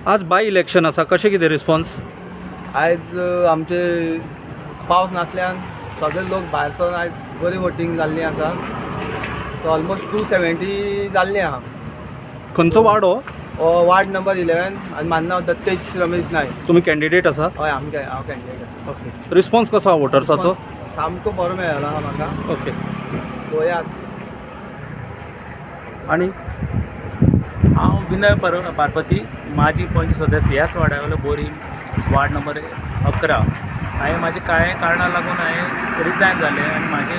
आज by election आसा, कशें कितें रिस्पॉन्स? आयज आमचे पावस नासल्यान सगळे लोक भायर सरून आयज बरी वोटींग जाल्ली आसा. सो ऑलमोस्ट 270 जाल्ली आहा. खंयचो वार्ड हो? हो वार्ड नंबर 11 आनी म्हाजें नांव दत्तेश रमेश नायक. तुमी कॅन्डिडेट आसा? हय, आमगे हांव कॅन्डिडेट आसा. ओके, रिस्पॉन्स कसो आहा वोटर्साचो? सामको बरो मेळ्ळो आहा म्हाका. पळोवया. आनी हांव विनय पार्पती, माजी पंच सदस्य ह्याच वाड्यावयलो, बोरी वार्ड नंबर 11. हांवें म्हाजे कांय कारणां लागून हांवें रिजायन जालें आनी म्हाजे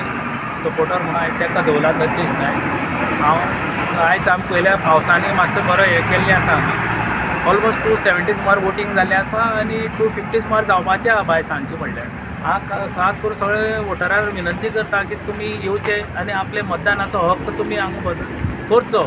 सपोर्टर म्हणून हांवें ताका दवरला, दत्तेश नायक. हांव आयज आमी पयल्या पावसांनी मातसो बरो हें केल्लें आसा. आमी ऑलमोस्ट 270 सुमार वोटींग जाल्लें आसा आनी 250 सुमार जावपाचें आहा बाय सांजचें म्हणल्यार. हांव खास करून सगळे वोटरांक विनंती करता की तुमी येवचे आनी आपले मतदानाचो हक्क तुमी हांगा करचो.